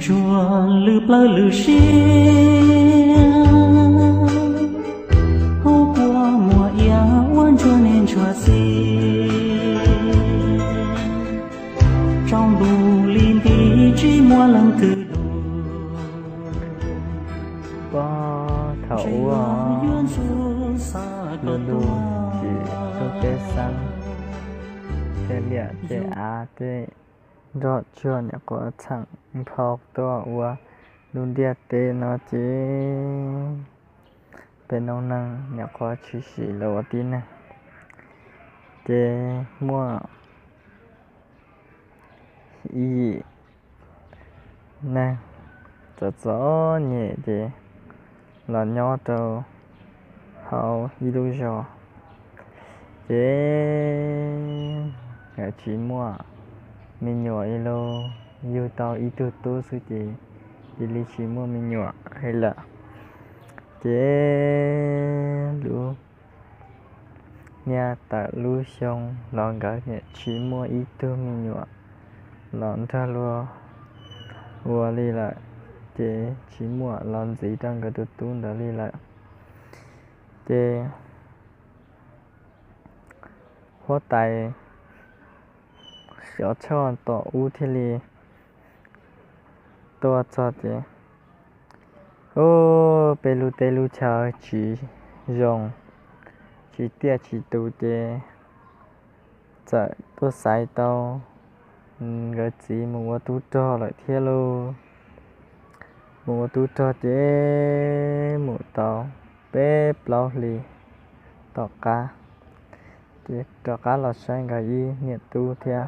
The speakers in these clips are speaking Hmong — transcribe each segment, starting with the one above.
Ntsuag lwm plawv lwm siab, hu kua muag iab ua ntsuag niam ntsuag txiv, tsaus ntuj li nti tsis muaj leej twg dua. Puag thaum ub lub ntuj tsim lub teb xeeb, tej liaj tej av tej nroj tsuag nyuam qhuav txheem nphau tuaj ua lub ntiaj teb no ces peb noob neej nyuam qhuav tshwm sim los ua tib neeg. Ces muaj ib yim neeg txom txom nyem ces los nyob rau hauv ib lub zos. Ces nkawd tsis muaj me nyuam li lauj, yug tau ib tug tub xwb ces cia li tsis muaj me nyuam li lawm. Ces lub niaj tawm lub xyoo los nkawd niam tsis muaj ib tug me nyuam los nrog luag ua li lawm, ces tsis muaj los ntxiv rau nkawd tus tub ntawd li lawm. Ces huab tais xyov txog tom ub thiaj li tuaj txog ces, ub, peb lub teb lub chaw tsis zoo, tsis tiaj tsis tus ces txawm tuaj xaiv tau nkawd txiv mus ua tub rog lawm thiab lauj. Mus ua tub rog ces mus tau peb plaub hlis tom qab, ces rov qab los saib nkawd ib niam tub thiab.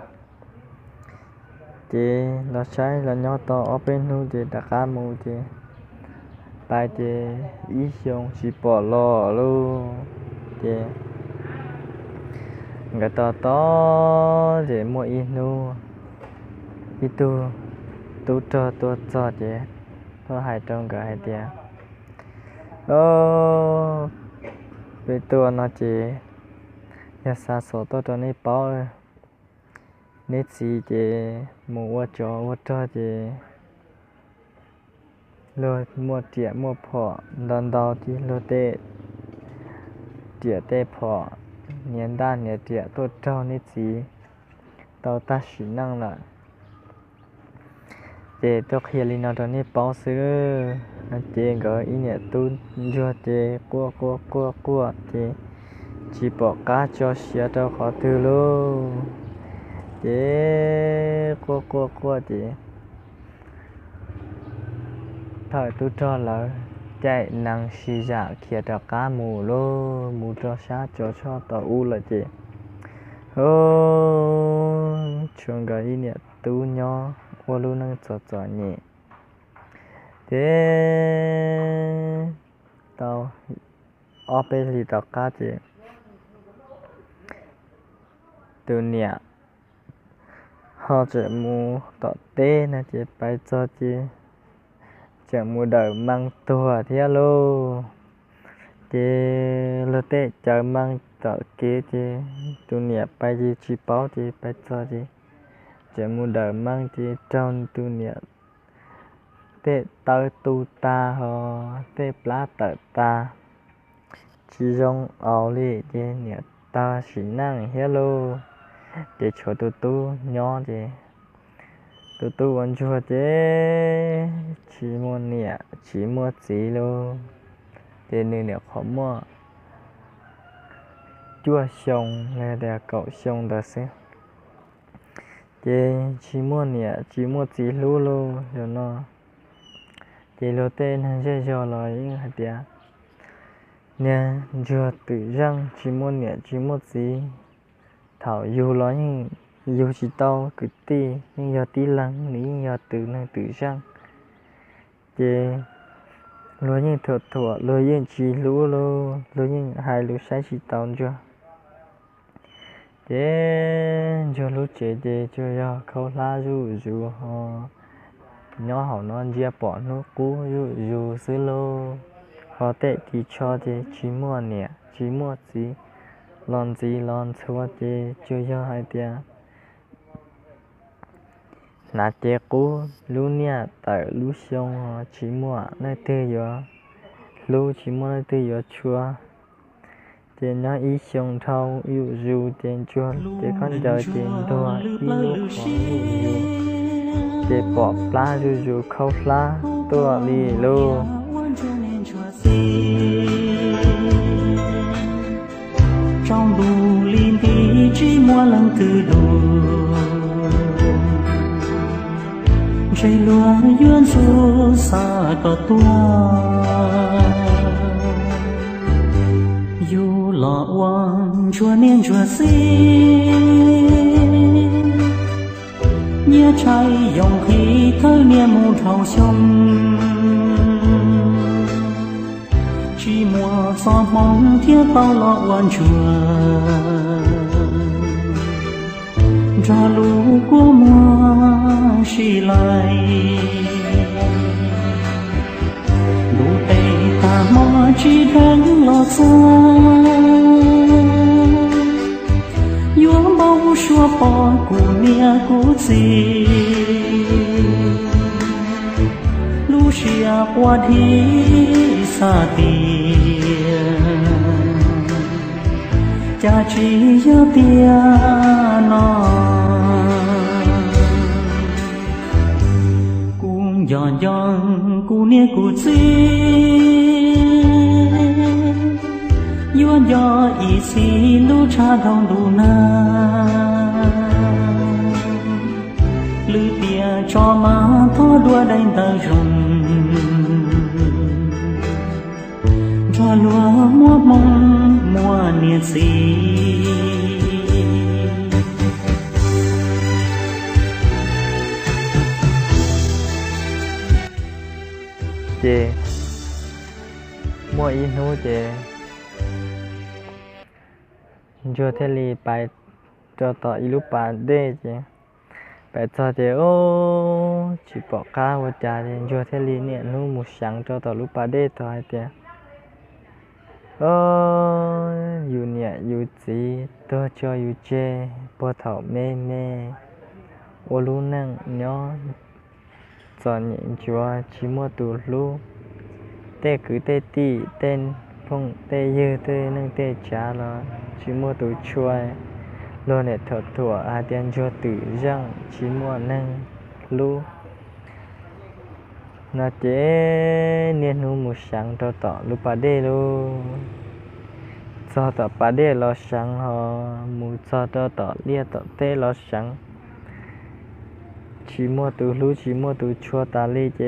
Ces los saib los nyob tau ob peb hnub ces rov qab mus ces pais ces ib xyoo tsis pom los lauj. Ces nkawd tos tos ces muaj ib hnub ib tug tub rog tuaj txog ces tuaj hais rau nkawd hais tias, Ob, peb tuaj no ces yog xa xov tuaj rau nej paub, neb txiv ces mus ua tsov ua rog ces luag muaj riam muaj phom ntau ntau ces luag tej riam tej phom, niam ntaj niam riam tuaj raug neb txiv tau tag sim neej lawm. Ces tuaj qhia li no rau nej paub xwb. Ces nkawd ib niam tub ntsuag ces quaj quaj quaj quaj ces tsis pom qab tso siav rau qhov twg lauj. Ces quaj quaj quaj ces thawm tub rog lawv caij nees si zam khiav rov qab mus lauj, mus rau sab tsov tshoj tom ub lawm ces, ub, tshuav nkawd ib niam tub nyob ua lub neej txom txom nyem. Ces tau ob peb hlis tom qab ces tus niam ho tseem mus tom teb no ces pais txog ces tseem mus dawm meej tuag thiab lauj. Ces luag tej cawv meej tom kev ces tus niam pais ces tsis paub ces pais txog ces tseem mus dawm meej ces raug tus niam tej tawv tu tas ho tej plab tawm tas, tsis zoo aus li ces niam tag sim neej thiab lauj. Ces tshuav tus tub nyob ces tus tub ua ntsuag ces tsis muaj niam tsis muaj txiv lauj. Ces nws nyuam qhuav muaj cuaj xyoo los tias kaum xyoo ntawd xwb. Ces tsis muaj niam tsis muaj txiv hlub lauj zaum no. Ces luag tej neeg zej zog los yeej hais tias niag ntsuag twm zeej tsis muaj niam tsis muaj txiv. Thaum yug los yeej yug tsis tau kwv tij, yeej yog tib leeg, nws yeej yog tus neeg twm zeej. Ces luag yeej thuam thuam, luag yeej tsis hlub lauj, luag yeej hais lus saib tsis taus ntsuag. Ces ntsuag lub tsev ces tsuas yog khaub hlab zuj zus ho nyob hauv no ntsia pom hnub qub zuj zus xwb lauj. Ho tej ris tsho ces tsis muaj niam tsis muaj txiv los ntxiv los ntxhua ces tsuas yog hais tias hnav cev qub, lub niaj tawm lub xyoo tsis muaj leej twg yuav hlub, tsis muaj leej twg yuav tshua. Ces nyob ib xyoo dhau zuj zus ces ntsuag cev khaub ncaws ces ntuag ib lub qhov zuj zus, ces pom plab zuj zus khaub hlab tuaj li lauj. Tsaus ntuj li nti tsis muaj leej twg dua, ntshe luag yuav ntxub xa kom tuag. Yus los ua ntsuag niam ntsuag txiv, nyiaj tshais yoo qis thawj niaj mus dhau xyoo, tsis muaj txoj hmoo thiaj tau los ua ntsuag nrog lub kua muag sib laij. Ntuj tes tag hmo tsis dheev los txog, yuav npau suav pom kuv niam kuv txiv, lub siab quaj dhib xav tias cas tsis yog tiag no. Kuv nco nco kuv niam kuv txiv, yuav nco ib txhis lub tshav dhau ntuj nag, lwm tiam tso mas thov dua daim ntawv zoo, nrog luag muaj hmoo muaj niam txiv. Ces muaj ib hnub ces ntsuag thiaj li pais rau tom ib lub pas dej ces pais txog ces ub tsis pom qab ua cas ces ntsuag thiaj li niaj hnub mus seev rau tom lub pas dej tod hais tias, o, yus niam yus txiv tuag tso yus tseg puag thaum me me, ua lub neej nyob txom nyem ntsuav tsis muaj tus hlub, tej kwv tej tij tej phooj tej ywg tej neej tej tsav los tsis muaj tus tshua, luag niam thuam thuam hais tias ntsuag twm zeej tsis muaj neeg hlub no ces niaj hnub mus seev rau tom lub pas dej lauj. Txog tom pas dej los seev ho mus txog rau tom liaj tom teb los seev, tsis muaj tus hlub tsis muaj tus tshua tas li ces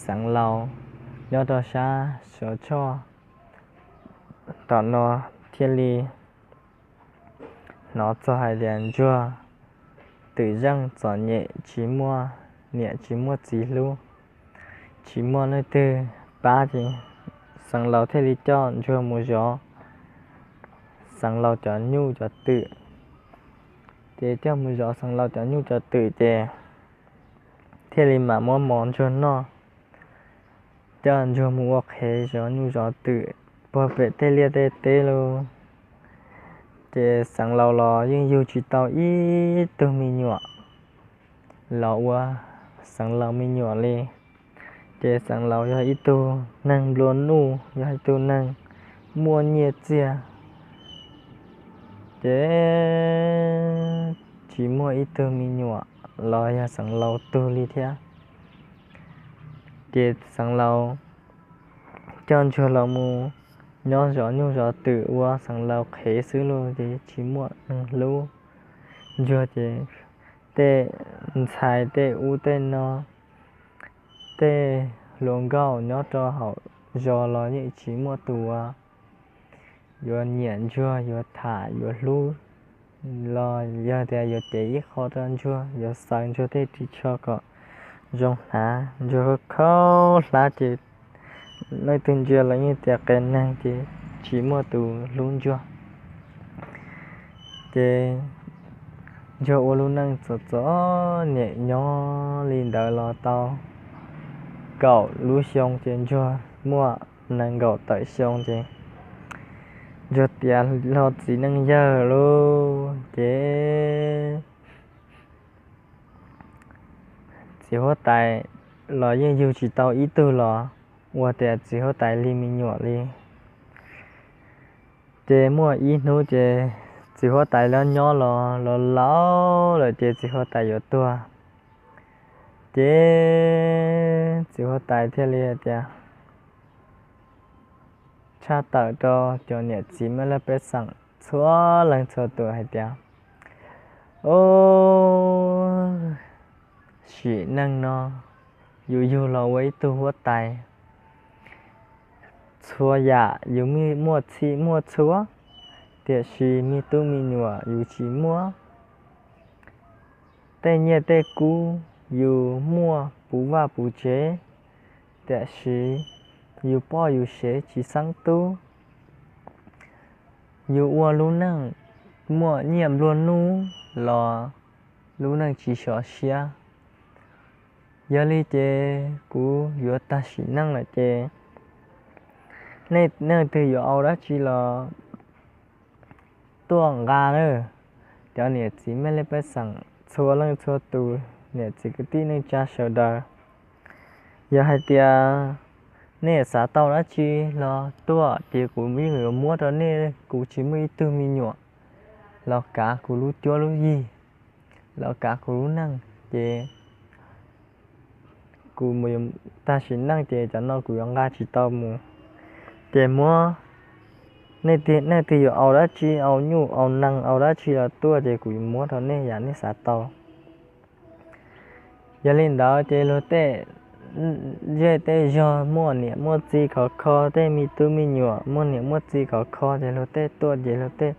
Xeev Laus nyob rau sab Suav Tshoj tom no thiaj li hnov txog hais tias ntsuag twm zeej txom nyem tsis muaj niam tsis muaj txiv hlub, tsis muaj leej twg pab ces Xeev Laus thiaj li coj ntsuag mus zov Xeev Laus cov nyuj cov twm. Ces coj mus zov Xeev Laus cov nyuj cov twm ces thiaj li mam muab mov ntsuag noj, coj ntsuag mus ua qhev zov nyuj zov twm puag pem tej liaj tej teb lauj. Ces Xeev Laus los yeej yug tsis tau ib tug me nyuam los ua Xeev Laus me nyuam li. Ces Xeev Laus yog ib tug neeg nplua nuj, yog ib tug neeg muaj nyiaj txiag, ces tsis muaj ib tug me nyuam los yog Xeev Laus tug li thiab. Ces Xeev Laus coj ntsuag los mus nyob zov nyuj zov twm ua Xeev Laus qhev xwb lauj, ces tsis muaj neeg hlub ntsuag ces tej ntxhais tej ub tej no, tej hluas nkauj nyob rau hauv zos los yeej tsis muaj tus uas yuav nyiam ntsuag yuav tham yuav hlub los yog tias yuav cev ib qho rau ntsuag, yuav xaws ntsuag tej ris tsho kom zoo hnav. Ntsuag khaub hlab ces leej twg ntsia los yeej tias qias neeg ces tsis muaj tus hlub ntsuag. Ces ntsuag ua lub neej txom txom nyem nyob li ntawd los tau kaum lub xyoo ces ntsuag muaj nees nkaum tawm xyoo ces Ntsuag tias, Los txiv neej yawg lauj, ces txiv huab tais los yeej yug tsis tau ib tug los ua tias txiv huab tais li me nyuam li. Ces muaj ib hnub ces txiv huab tais los nyob los los laus lawm ces txiv huab tais yuav tuag. Ces txiv huab tais thiaj li hais tias, tshaj tawm rau cov niam txiv mej laj pej xeem txhua leej txhua tus hais tias, Au, sim neej no yus yug los ua ib tug huab tais, txhua yam yus muaj txhij muaj txhua, tiam sis me tub me nyuam yus tsis muaj. Tej nyiaj tej kub yus muaj puv vaj puv tsev, tiam sis yus poj yus sev tsis xeeb tub. Yus ua lub neej muaj nyiaj nplua nuj los lub neej tsis sov siab. Yog li ces kuv yuav tag sim neej lawm ces nej leej twg yuav ua dab tsi los tuaj nqa nawb. Cov niam txiv mej laj pej xeem txhua leej txhua tus, niam txiv kwv tij neej tsa sawv daws, yog hais tias nej xav tau dab tsi los tuaj ces kuv yeej yuav muab rau nej. Kuv tsis muaj ib tug me nyuam los kav kuv lub cuab lub yig, los kav kuv lub neej, ces kuv mus tag sim neej ces cov no kuv yuav nqa tsis tau mus. Ces muab, nej leej twg yuav ua dab tsi, ua nyuj ua nees ua dab tsi los tuaj ces kuv yuav muab rau nej yam nej xav tau. Yog li ntawd ces luag tej zej tej zog muaj niam muaj txiv khov kho, tej me tub me nyuam muaj niam muaj txiv khov kho ces luag tej tuaj ces luag tej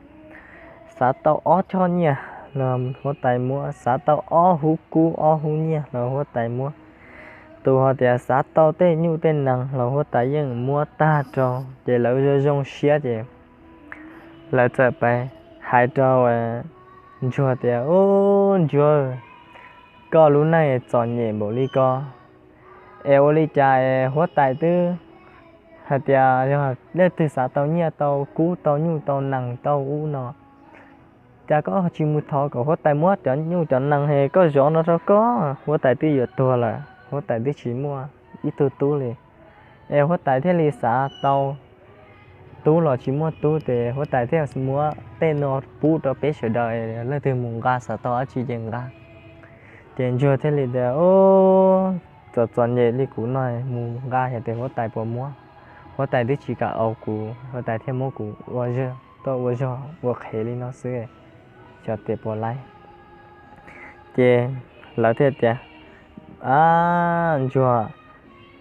xav tau ob choj nyiaj los huab tais muab, xav tau ob hub kub ob hub nyiaj los huab tais muab. Tus hais tias xav tau tej nyuj tej nees los huab tais yeej muab tag rau, ces lawv zoo zoo siab ces lawv txawm pais hais rau ntsuag tias, Ub ntsuag, koj lub neej txom nyem npaum li ko es ua li cas es huab tais twb hais tias yog leej twg xav tau nyiaj tau kub tau nyuj tau nees tau ub no, cas koj tsis mus thov kom huab tais muab cov nyuj cov nees es koj zov no rau koj? Huab tais twb yuav tuag lawm, huab tais twb tsis muaj ib tug tub li, es huab tais thiaj li xav tau tub los tsis muaj tub, ces huab tais thiaj muab tej no pub rau peb sawv daws, leej twg mus nqa xav tau dab tsi ces nqa. Ces ntsuag thiaj li tias, Ub, txom txom nyem li kuv no mus nqa yog tias huab tais puas muab? Huab tais twb tsis kam ua kuv, huab tais thiaj muab kuv ua zog tuaj ua zog ua qhev li no xwb, xyov tias puas laib. Ces lawv thiaj tias, Ab ntsuag,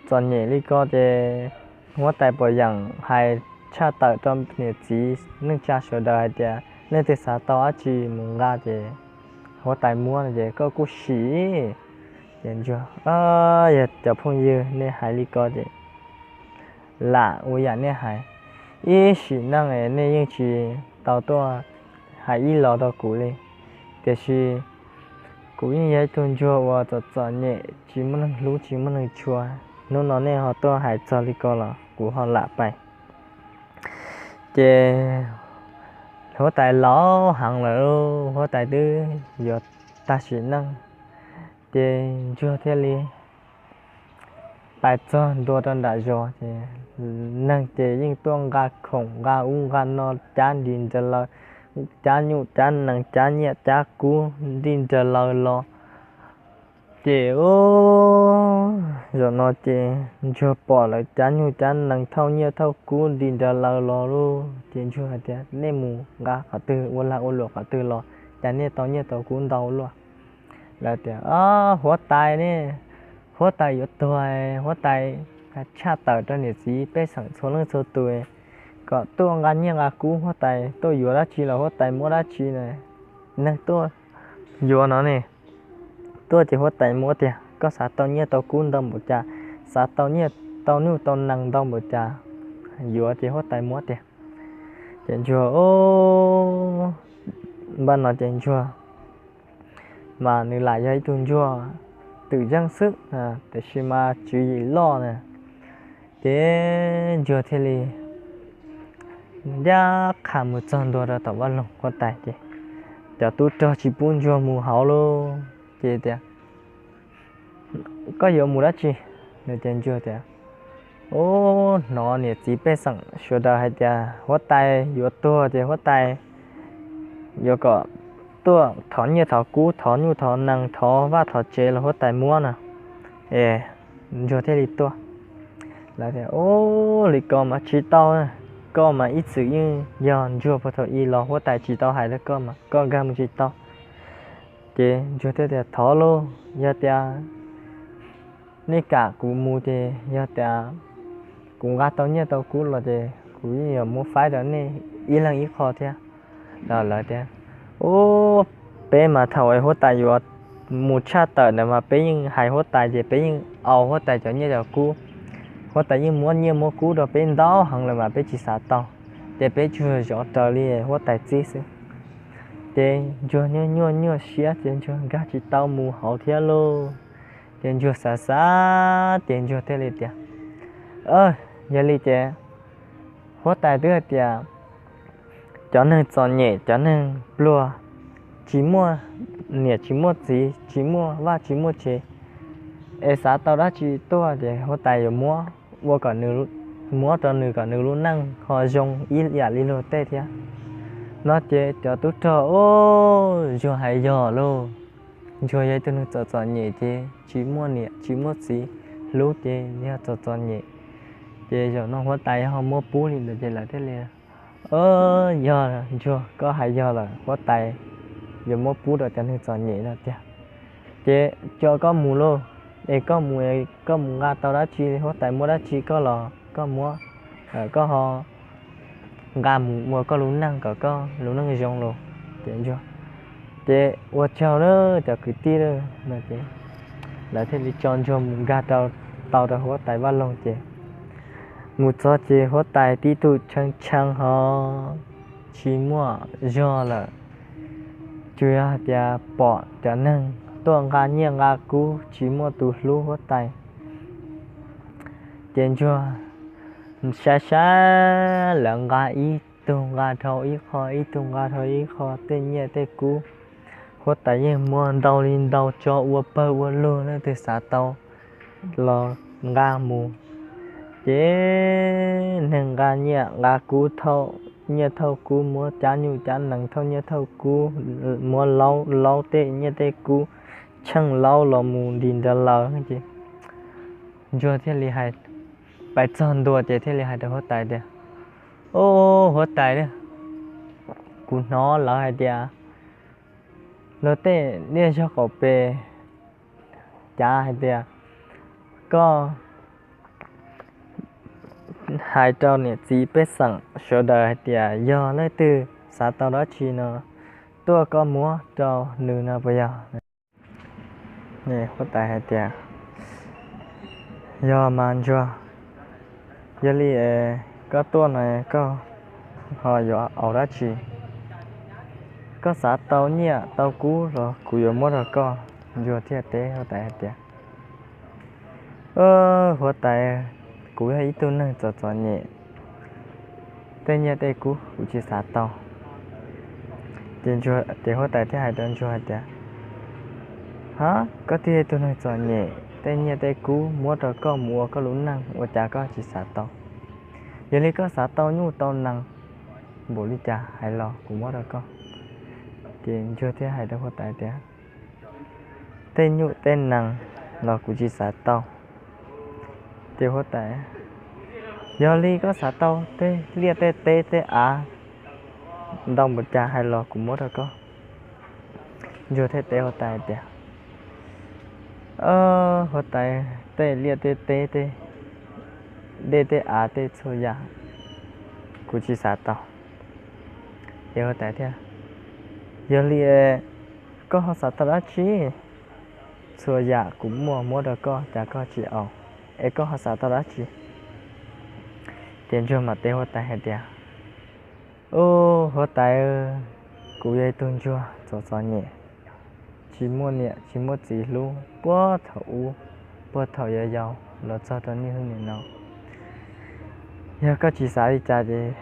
txom nyem li ko ces huab tais puas yeem hais tshaj tawm rau niam txiv neej tsa sawv daws hais tias leej twg xav tau dab tsi mus nqa ces huab tais muab no ces koj kuj sim. Ces ntsuag, Yog cov phooj ywg nej hais li ko ces lam ua yam nej hais, ib sim neej nej yeej tsis tau tuaj hais ib los rau kuv li, tiam sis kuv yeej yog ib tug ntsuag uas txom txom nyem tsis muaj neeg hlub tsis muaj neeg tshua. Hnub no nej ho tuaj hais txog li ko los kuv ho lam pais. Ces huab tais laus heev lawm, huab tais twb yuav tag sim neej, ces ntsuag thiaj li pais txog ntua rau nram zos ces neeg ces yeej tuaj nqa khoom nqa ub nqa no cab nti nra lawv, cab nyuj cab nees cab nyiaj cab kub nti nra lawv los. Ces zaum no ces ntsuag pom lawv cab nyuj cab nees thauj nyiaj thauj kub nti nra lawv los lauj, ces ntsuag hais tias, Nej mus nqa qhov twg ua lag ua luam qhov twg los, cas nej tau nyiaj tau kub ntau luaj? Lawv tias, Huab tais ne, huab tais yuav tuag, huab tais tshaj tawm rau niam txiv pej xeem txhua leej txhua tus kom tuaj nqa nyiaj nqa kub, huab tais tuaj yuav dab tsi los huab tais muab dab tsi na. Neeg tuaj yuav no ne, tuaj ces huab tais muab tiag. Koj xav tau nyiaj tau kub ntau npaum cas, xav tau nyiaj tau nyuj tau nees ntau npaum cas, yuav ces huab tais muab tiag. Ces ntsuag, npaj no ces ntsuag mas nws lam yog ib tug ntsuag twm yeej xwb, tiam sis mas tswv yim loj na. Ces ntsuag thiaj li Ncaj qha mus txog ntua rau tom vaj loog huab tais ces cov tub rog tsis pub ntsuag mus hauv lauj. Ces tias, koj yuav mus dab tsi? Nws ces ntsuag tias, ub, hnov niam txiv pej xeem sawv daws hais tias huab tais yuav tuag ces huab tais yuav kom tuaj thov nyiaj thov kub, thov nyuj thov nees, thov vaj thov tsev los huab tais muab no es ntsuag thiaj li tuaj. Lawv tias, ub, li ko mas tsis tau, koj mas ib txwm yeej yog ntsuag puag thaum ub los huab tais tsis tau hais rau koj mas koj nkag mus tsis tau. Ces ntsuag thiaj tias, thov lauj, yog tias nej kam kuv mus ces yog tias kuv nqa tau nyiaj tau kub los ces kuv yeej yuav muab faib rau nej ib leeg ib qho thiab. Lawv tias, ub, peb mas thaum huab tais yuav mus tshaj tawm ntawd mas peb yeej hais huab tais ces peb yeej au huab tais cov nyiaj cov kub. Huab tais yeej muab nyiaj muab kub rau peb ntau heev lawm mas peb tsis xav tau, ces peb tsuas zov raws li huab tais txib xwb. Ces ntsuag nyuaj nyuaj nyuaj siab ces ntsuag nkag tsis tau mus hauv thiab lauj. Ces ntsuag xav xav ces ntsuag thiaj li tias, yog li ces huab tais twb hais tias cov neeg txom nyem, cov neeg pluag, tsis muaj niam tsis muaj txiv, tsis muaj vaj tsis muaj tsev, es xav tau dab tsi tuaj ces huab tais yuav muab ua kom nws, muab rau nws kom nws lub neej ho zoo ib yam li luag tej thiab. No ces cov tub rog, ub, ntsuag hais yog lauj. Ntsuag yog ib tug neeg txom txom nyem ces tsis muaj niam tsis muaj txiv hlub ces yog txom txom nyem. Ces zaum no huab tais ho muab pub li ntawd ces lawv thiaj li, yog ntsuag koj hais yog lawm, huab tais yuav muab pub rau cov neeg txom nyem no tiag. Ces coj koj mus lauj, es koj mus, koj mus nqa tau dab tsi, huab tais muab dab tsi koj los koj muab, koj ho nqa mus ua koj lub neej kom koj lub neej zoo los. Ces ntsuag, ces ua tsaug lawm cov kwv tij lawm no ces lawv thiaj li tso ntsuag mus nkag rau, tau rau huab tais vaj loog ces mus txog ces huab tais tib tug tshee tshee ho tsis muaj zog lawm. Tsuas yog hais tias pom cov neeg tuaj nqa nyiaj nqa kub tsis muaj tus hlub huab tais. Ces ntsuag saib saib lawv nqa ib tug nqa dhau ib qho, ib tug nqa dhau ib qho tej nyiaj tej kub. Huab tais yeej muab ntau li ntau tso ua pawg ua lug, leej twg xav tau los nqa mus. Ces neeg nqa nyiaj nqa kub thauj nyiaj thauj kub, muab cab nyuj cab nees thauj nyiaj thauj kub, muab laub laub tej nyiaj tej kub, tsheej laub los mus nti nrad lawm ces ntsuag thiaj li hais, pais txog ntua ces thiaj li hais rau huab tais tias, ub, huab tais, kuv hnov lawv hais tias luag tej niaj zog qaum pes cav hais tias koj hais rau niam txiv pej xeem sawv daws hais tias yog leej twg xav tau dab tsi no tuaj koj muab rau nws no puas yog? Huab tais hais tias, yog mas ntsuag, yog li koj tuaj no koj ho yuav ua dab tsi? Koj xav tau nyiaj tau kub los kuv yuav muab rau koj. Ntsuag thiaj teb huab tais hais tias, huab tais, kuv yog ib tug neeg txom txom nyem, tej nyiaj tej kub kuv tsis xav tau. Ces huab tais thiaj hais rau ntsuag hais tias, ha, koj twb yog ib tug neeg txom nyem, tej nyiaj tej kub muab rau koj mus ua koj lub neej ua cas koj tsis xav tau? Yog li koj xav tau nyuj tau nees npaum li cas hais los kuv muab rau koj. Ces ntsuag thiaj hais rau huab tais tias, tej nyuj tej nees los kuv tsis xav tau. Ces huab tais, yog li koj xav tau tej liaj tej teb tej av ntau npaum cas hais los kuv muab rau koj. Ntsuag thiaj teb huab tais tias, huab tais, tej liaj tej teb tej dej tej av tej txhua yam kuv tsis xav tau. Ces huab tais thiaj, yog li koj ho xav tau dab tsi? Txhua yam kuv muaj muab rau koj cas koj tsis aus, es koj ho xav tau dab tsi? Ces ntsuag mam teb huab tais hais tias, ub, huab tais, kuv yog ib tug ntsuag txom txom nyem, tsis muaj niam tsis muaj txiv hlub puag thaum ub, puag thaum yau yau los txog rau niaj hnub nim no. Yog koj tsis xav li cas ces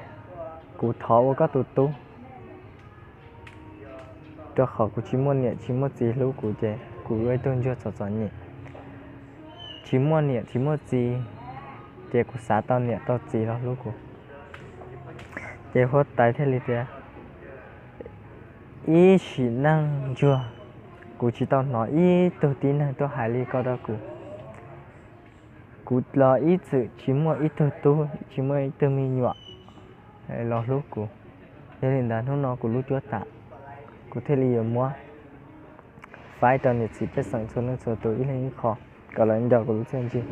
kuv thov ua koj tus tub, rau qhov kuv tsis muaj niam tsis muaj txiv hlub kuv ces kuv ua ib tug ntsuag txom txom nyem, tsis muaj niam tsis muaj txiv, ces kuv xav tau niam tau txiv los hlub kuv. Ces huab tais thiaj li tias, ib sim neej ntsuag, kuv tsis tau hnov ib tug tib neeg tuaj hais li ko rau kuv. Kuv los ib txwm tsis muaj ib tug tub tsis muaj ib tug me nyuam los hlub kuv. Yog li ntawd hnub no kuv lub cuab tam, kuv thiaj li yuav muab faib rau niam txiv pej xeem txhua leej txhua tus ib leeg ib qho kom lawv nco kuv lub txiaj ntsig.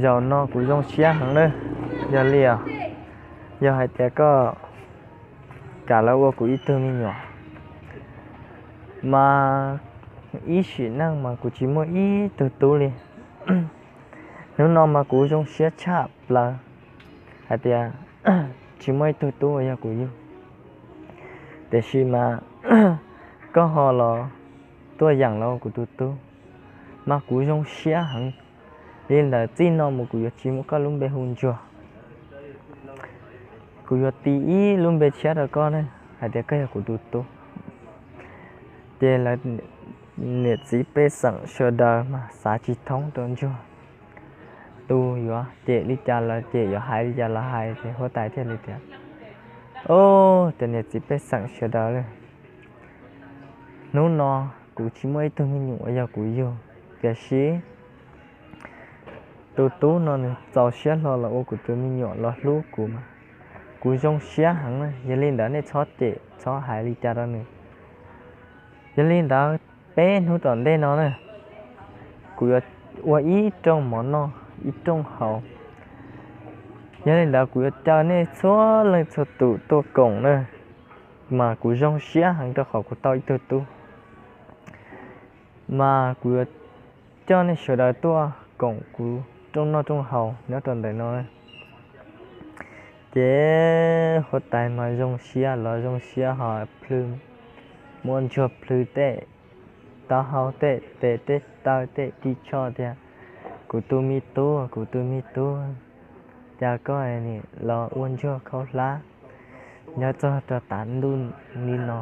Zaum no kuv zoo siab heev na. Yog li os, yog hais tias koj kam los ua kuv ib tug me nyuam, mas ib sim neej mas kuv tsis muaj ib tug tub li. Hnub no mas kuv zoo siab tshaj plaws hais tias tsis muaj ib tug tub uas yog kuv yug, tiam sis mas koj ho los tuaj yeem los ua kuv tus tub, mas kuv zoo siab heev. Li ntawd txij no mus kuv yuav tsis muab koj lub npe hu ntsuag, kuv yuav tis ib lub npe tshiab rau koj ne, hais tias koj yog kuv tus tub. Ces lawv niam txiv pej xeem sawv daws mas xav tsis thoob rau ntsuag, tus yuav cem li cas los cem, yuav hais li cas los hais, ces huab tais thiaj li tias, o, cov niam txiv pej xeem sawv daws, hnub no kuv tsis muaj ib tug me nyuam uas yog kuv yug, tiam sis tus tub no nws txaus siab hlo los ua kuv tus me nyuam los hlub kuv mas kuv zoo siab heev. Yog li ntawd nej txhob cem txhob hais li cas rau nws. Yog li ntawd peb hnub tom ntej no na, kuv yuav ua ib rooj mov noj ib rooj haus. Yog li ntawd kuv yuav caw nej txhua leej txhua tus tuaj koom na, mas kuv zoo siab heev rau qhov kuv tau ib tug tub. Mas kuv yuav coj nej sawv daws tuaj koom kuv rooj noj rooj haus nyob rau ntawm no. Ces huab tais mas zoo siab los zoo siab ho plhws, muab ntsuag plhws tej taub hau tej tes tej taw tej ris tsho tias, kuv tus me tub, kuv tus me tub, cas koj nim los ua ntsuag khaub hlab nyob txog rau tav ntuj li no,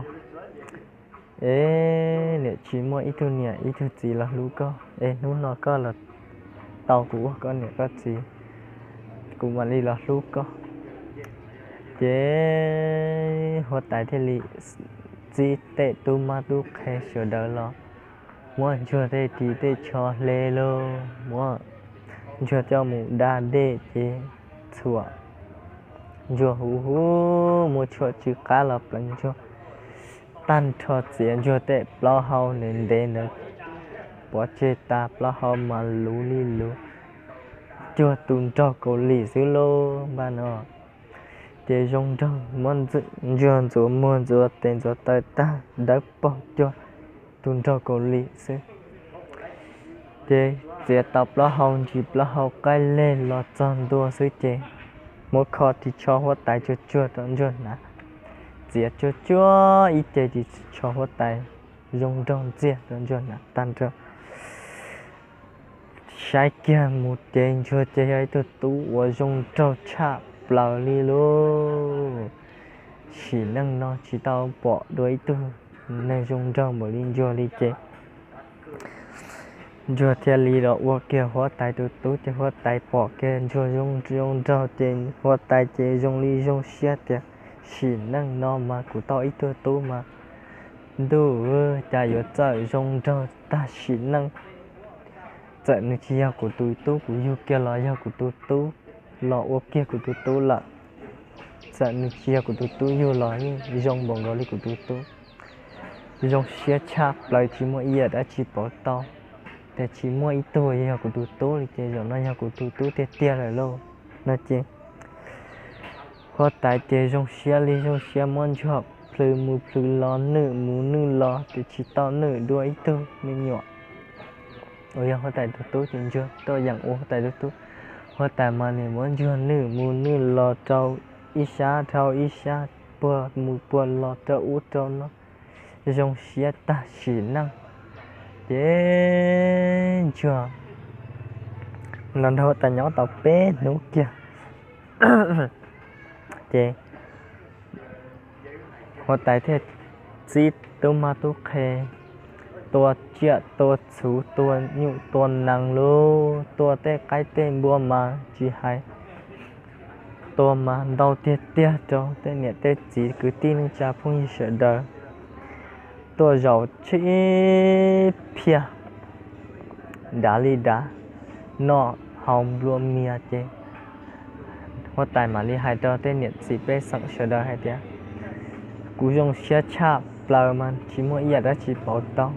es niam tsis muaj ib tug niam ib tug txiv los hlub koj, es hnub no koj los tau kuv ua koj niam koj txiv, kuv mam li los hlub koj. Ces huab tais thiaj li txib tej tub mab tub qhe sawv daws los muab ntsuag tej ris tej tsho hle lauj, muab ntsuag coj mus da dej ces txhuam ntsuag huv huv, muab tshuaj tsw qab los pleev ntsuag tag nrho, txiav ntsuag tej plaub hau ntev ntev ntawd pov tseg tas, plaub hau mas luv li luv, cuag tus nraug Kaus Lim xwb lauj npaj no. Ces zoo nraug muab ntsuag ntxuav muag ntxuav tes ntxuav taw tag dawb paug cuag tus nraug Kaus Lim xwb. Ces txiav tau plaub hau ntsis plaub hau qaij leg los txog ntua xwb ces muab kho ris tsho huab tais tsuag tsuag rau ntsuag hnav, txiav tsuag tsuag ib ce ris tsho huab tais zoo nraug ntxiag rau ntsuag hnav tag nrho. Saib kiag mus ces ntsuag ces yog ib tug tub uas zoo nraug tshaj plaws li lauj. Sim neej no tsis tau pom dua ib tug neeg zoo nraug npaum li ntsuag li ces ntsuag thiaj li los ua kiag huab tais tus tub ces huab tais pom kiag ntsuag zoo zoo nraug ces huab tais ces zoo li zoo siab tias, sim neej no mas kuv tau ib tug tub mas ntuj, cas yuav txawm zoo nraug tag sim neej. Txawm nws tsis yog kuv tus tub kuv yug kiag los yog kuv tus tub los ua kiag kuv tus tub lawm. Txawm nws tsis yog kuv tus tub yug los yeej zoo npaum nkaus li kuv tus tub. Zoo siab tshaj plaws tsis muaj ib yam dab tsi pauv tau tias tsis muaj ib tug yog kuv tus tub li ces zaum no yog kuv tus tub tiag tiag lawm lauj no ces huab tais ces zoo siab li zoo siab muab ntsuag plhws mus plhws los nwj mus nwj los ces tsis tau nwj dua ib tug me nyuam uas yog huab tais tus tub ces ntsuag tuaj yeem ua huab tais tus tub. Huab tais mas nws muab ntsuag nwj mus nwj los rau ib sab dhau ib sab, puag mus puag los rau ub rau no, zoo siab tag sim neej. Ces ntsuag los nrog huab tais nyob tau peb hnub kiag, ces Huab tais thiaj txib tub mab tub qhe, tua tsiaj tua txhuv tua nyuj tua nees lug, tua tej qaib tej npua mas tsis hais, tua mas ntau tiag tiag rau tej niam tej txiv kwv tij neej tsa phooj ywg sawv daws tuaj zaum tshib phiaj dav li dav, noj haus nplua mias ces huab tais mam li hais rau tej niam txiv pej xeem sawv daws hais tias, kuv zoo siab tshaj plaws mas tsis muaj ib yam dab tsi pauv tau.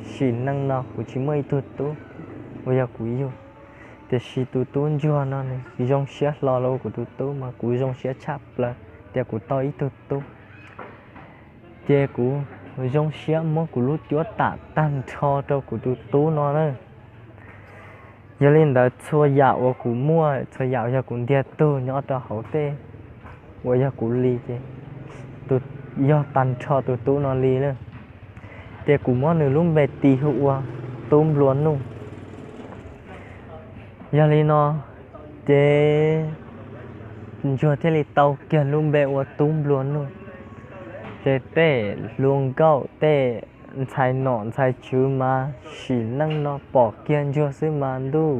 Sim neej no kuv tsis muaj ib tug tub uas yog kuv yug, tiam sis tus tub ntsuag no nws zoo siab hlo los ua kuv tus tub mas kuv zoo siab tshaj plaws tias kuv tau ib tug tub. Ces kuv zoo siab muab kuv lub cuab tam tag nrho rau kuv tus tub no na. Yog li ntawd txhua yam uas kuv muaj, txhua yam uas yog kuv ntiag tug nyob rau hauv tej uas yog kuv li ces yog tag nrho tus tub no li lawm. Ces kuv muab nws lub npe tis hu ua Tub Nplua Nuj. Yog li no ces ntsuag thiaj li tau kiag lub npe ua Tub Nplua Nuj. Ces tej hluas nkauj tej ntxhais nom ntxhais tswv mas sim neej no pom kiag ntsuag xwb mas ntuj,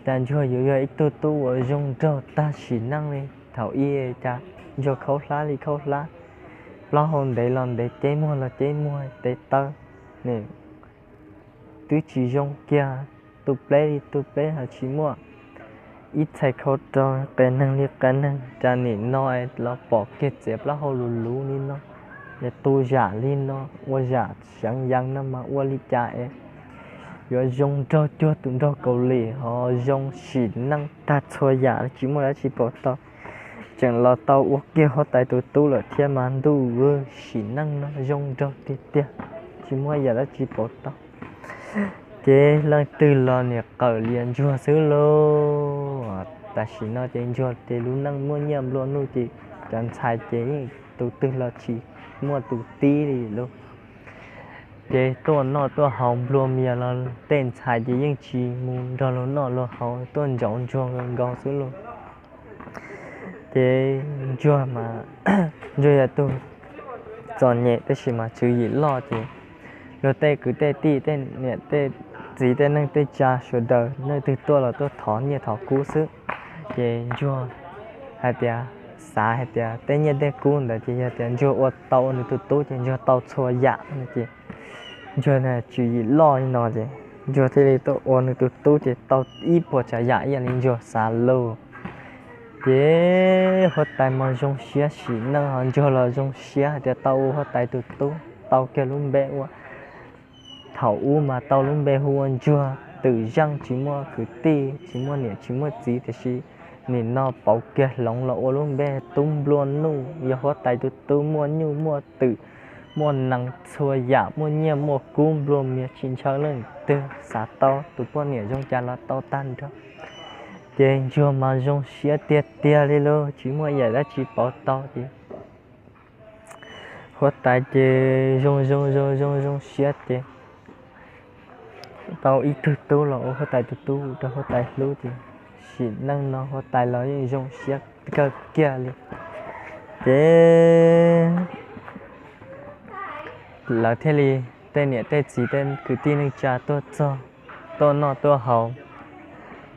cas ntsuag yuav yog ib tug tub uas zoo nraug tag sim neej li. Thaum ub cas ntsuag khaub hlab li khaub hlab, plaub hau ntev los ntev, ceb muag los ceb muag, tes taw ne twb tsis zoo kiag, tu pleb li tu pleb ho tsis muaj ib txhais khau rau, qias neeg li qias neeg, cas nim no los pom kiag txiav plaub hau luv luv li no, es tu zam li no, ua zam seev yees no mas ua li cas es yuav zoo nraug cuag tus nraug Kaus Lim ho zoo sim neej tag txhua yam tsis muaj dab tsi pauv tau. Tseem los tau ua kiag huab tais tus tub lawm thiab mas ntuj, sim neej no zoo nraug tiag tiag, tsis muaj yam dab tsi pauv tau. Ces leej twg los niam qawm lias ntsuag xwb lauj. Tam sim no ces ntsuag ces lub neej muaj nyiaj nplua nuj ces cov ntxhais ces yeej tus twg los tsis muaj tus tib li lauj. Ces tuaj noj tuaj haus nplua mias los tej ntxhais ces yeej tsis mus nrog luag noj luag haus, tuaj ntsauv ntsuag nkaus xwb lauj. Ces ntsuag mas, ntsuag yog tug txom nyem tab sis mas tswv yim loj ces luag tej kwv tej tij tej niam tej txiv tej neej tej tsa sawv daws leej twg tuaj los tuaj thov nyiaj thov kub xwb. Ces ntsuag hais tias, xav hais tias tej nyiaj tej kub ntawd ces yog tias ntsuag ua tau ua nws tus tub ces ntsuag tau txhua yam no ces ntsuag tswv yim loj li no ces ntsuag thiaj li tuaj ua nws tus tub ces tau ib puas tsav yam ib yam li ntsuag xav lauj. Ces huab tais mas zoo siab sim neej ho ntsuag los zoo siab hais tias tau ua huab tais tus tub, tau kiag lub npe ua, thaum ub mas tau lub npe hu ua ntsuag twm zeej, tsis muaj kwv tij tsis muaj niam tsis muaj txiv, tiam sis nim no pauv kiag hloov los ua lub npe tub nplua nuj, yog huab tais tus tub, muaj nyuj muaj twm, muaj nees txhua yam, muaj nyiaj muaj kub nplua mias tsis ntshaw leej twg, xav tau tus poj niam zoo cas los tau tag nrho. Ces ntsuag mas zoo siab tiag tiag li lauj, tsis muaj yam dab tsi pauv tau ces huab tais ces zoo zoo zoo zoo zoo siab ces tau ib tug tub los ua huab tais tus tub rau huab tais hlub ces sim neej no huab tais los yeej zoo siab kawg kiag li. Ces lawv thiaj li, tej niam tej txiv tej kwv tij neej tsa tuaj txog, tuaj noj tuaj haus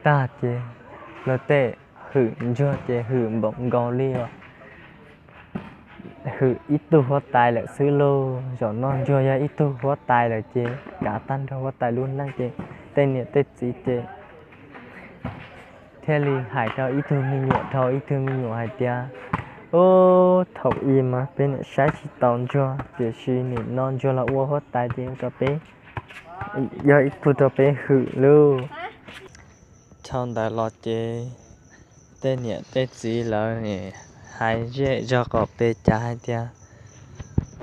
tag ces luag tej hwm ntsuag ces hwm npaum nkaus li os, hwm ib tug huab tais lawm xwb lauj. Zaum no ntsuag yog ib tug huab tais lawm ces kav tag nrho huab tais lub neej ces tej niam tej txiv ces thiaj li hais rau ib tug me nyuam, dhau ib tug me nyuam hais tias, ub, thaum ub mas peb niam saib tsis taus ntsuag, tiam sis nim no ntsuag los ua huab tais ces rau peb yog ib tug rau peb hwm lauj. Dhau ntawd los ces tej niam tej txiv lawv hais zej zog qaum pes cas hais tias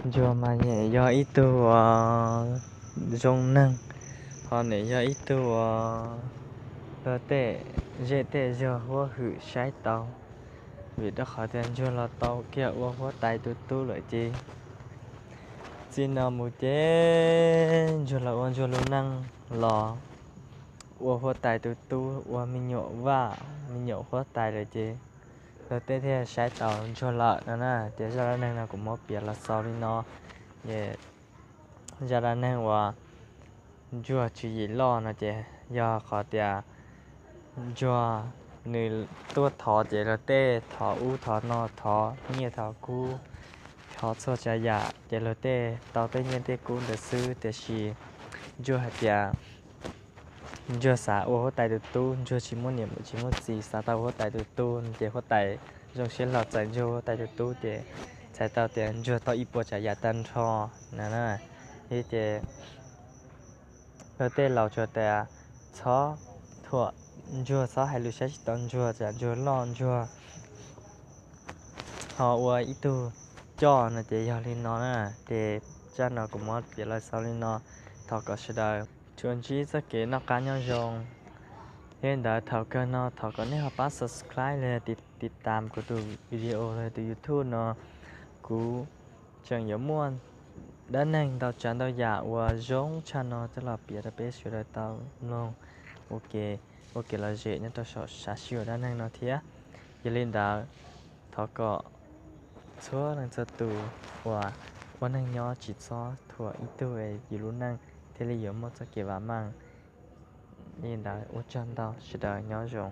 ntsuag mas nim yog ib tug uas zoo neeg, ho nim yog ib tug uas luag tej zej tej zog huab hwm saib taus, vim rau qhov tias ntsuag los tau kiag ua huab tais tus tub lawm ces txij no mus ces ntsuag los ua ntsuag lub neej los ua huab tais tus tub, ua me nyuam vaj me nyuam huab tais lawm ces luag tej thiaj saib tau ntsuag lawm no na. Ces zaj dab neeg no kuv muab piav los xaus li no. Ces zaj dab neeg uas ntsuag tswv yim loj no ces yog qhov tias ntsuag nws tuaj thov ces luag tej thov ub thov no, thov nyiaj thov kub, thov txhua tsav yam ces luag tej tau tej nyiaj tej kub ntawd xwb. Tiam sis ntsuag hais tias ntsuag xav ua huab tais tus tub, ntsuag tsis muaj niam tsis muaj txiv, xav tau huab tais tus tub ces huab tais zoo siab hlo txais ntsuag huab tais tus tub ces txhais tau tias ntsuag tau ib puas tsav yam tag nrho no na. Ces luag tej laus tsuas tias txhob thuam ntsuag, txhob hais lus saib tsis taus ntsuag, tsam ntsuag loj ntsuag ho ua ib tug coj no ces yog li no na. Ces zaj no kuv muab piav los xaus li no, thov kom sawv daws tsuas ntsib txoj kev noj qab nyob zoo. Yog li ntawd thaum kawg no thov kom nej ho pab subscribe los yog tiv tam kuv tus video los yog tus YouTube no. Kuv tseem yuav muaj dab neeg ntau tsav ntau yam uas zoo tshaj no coj los piav rau peb sawv daws tau mloog ua ke, ua kev lom zem nyob rau saum sav sij huam dab neeg no thiab. Yog li ntawd thov kom txhua leej txhua tus uas ua neeg nyob tsis txhob thuam ib tug es yus lub neej thiaj li yuav muaj txoj kev vam meej. Li ntawd ua tsaug ntau, sawv daws nyob zoo.